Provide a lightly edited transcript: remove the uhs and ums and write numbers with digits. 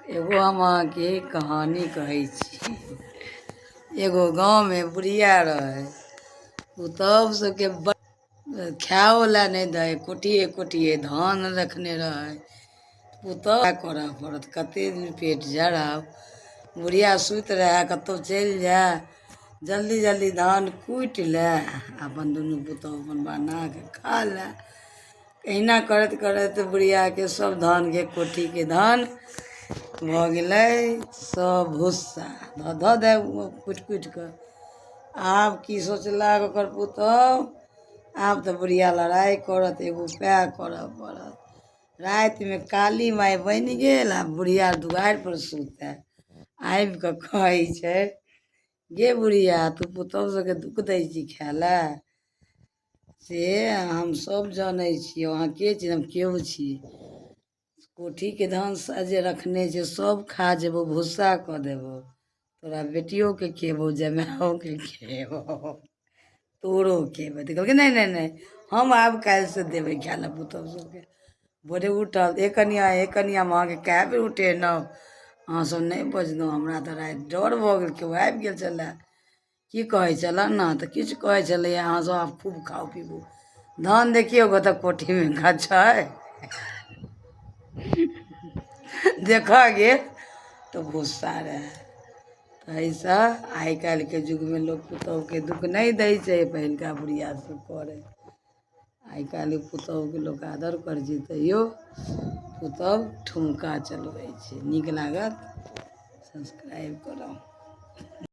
एगो हम अहाँके कहानी कहै छी। एगो गाँवमे बुढ़िया रहै। पुतहु सबके खाइओ लए नहि दै, कोठिए कोठिए धान रखने रहै। पुतहु करऽ पड़त, कतेक दिन पेट जराउ। बुढ़िया सुति रहए, कतहु चलि जाय, जल्दी जल्दी धान कुटि लए, अपन दुनू पुतहु अपन बना कऽ खा लए। एहिना करैत करैत बुढ़ियाके सभ धानके कोठीके धान भऽ गेलै सभ भुस्सा धऽ धऽ दै कुटि कुटि कऽ। आब की सोचलक ओकर पुतहु, आब तऽ बुढ़िया लड़ाइ करत, एगो उपाय करय पड़त। रातिमे काली माइ बनि गेल आ बुढ़िया दुआरिपर सुतय आबि कऽ कहै छै, गे बुढ़िया, तू पुतहु सभके दुःख दै छी खाय लए, से हम सभ जनै छी। अहाँ के छी? हम केओ छी। कोठीके धान जे रखने छै सभ खा जेबौ, भुस्सा कऽ देबौ। तोरा बेटियोके खेबौ, जमाओके खेबौ, तोरो खेबै। तऽ कहलकै, नहि नहि नहि, हम आब काल्हिसँ देबै खाय लए पुतहु सभके। भोरे उठल, हे कनिआँ, हे कनिआँ, हम अहाँके कए बेर उठेलहुँ, अहाँसभ नहि बजलहुँ। हमरा तऽ राति डर भऽ गेल, केओ आबि गेल छलए। की कहै छलऽ ने? तऽ किछु कहै छलैए, अहाँसभ आब खूब खाउ पीबू। धान देखियौ गो तऽ कोठीमे गाछ छै, देखऽ गेल तऽ भुस्सा रहै। तऽ एहिसँ आइ काल्हिके युगमे लोक पुतोहुके दुःख नहि दै छै। पहिलुका बुढ़िया सब करै। आइ काल्हि पुतोहुके लोक आदर करै छै, तैयो पुतोहु ठुमका चलबै छै। नीक लागत सब्सक्राइब करब।